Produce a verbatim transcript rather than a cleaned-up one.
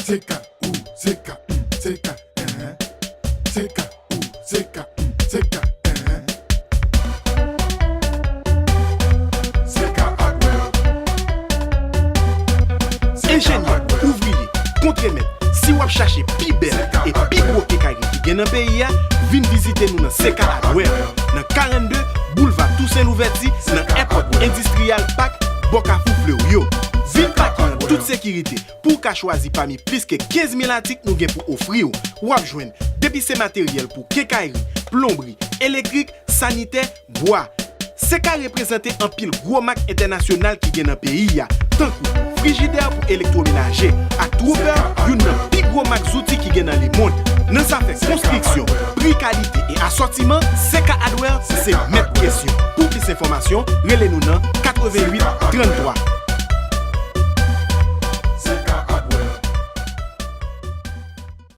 Se ka ou, se ka m, se ka, eh. Se ka ou, se ka m, se ka, eh. Se ka Hardware. Enjenyè, ouvriye, kontremèt, si w ap chache pi bèl e pi gwo kenkayri ki gen nan peyi a, vin vizite nou nan Seka Hardware, nan karannde Boulva Tousen Louvèti, nan Èpòt Endistriyal Pak, bò Kafou Fleuryo. Vin pake an tout sekirite pou w ka chwazi pami plis ke kenz mil atik nou gen pou ofri w. W ap jwenn depi se materyèl pou kenkayri, plonbri, elektrik, sanitè, bwa. Seka reprezante anpil gwo mak entènasyonal ki gen nan peyi a, tankou frijidè pou elektwomenaje ak Trooper, youn nan pi gwo mak zouti ki gen nan lemonn. Nan zafè konstriksyon, pri, kalite e asòtiman, Seka Hardware se mèt kesyon. Pou plis enfòmasyon, rele nou nan katreventuit trannntwa.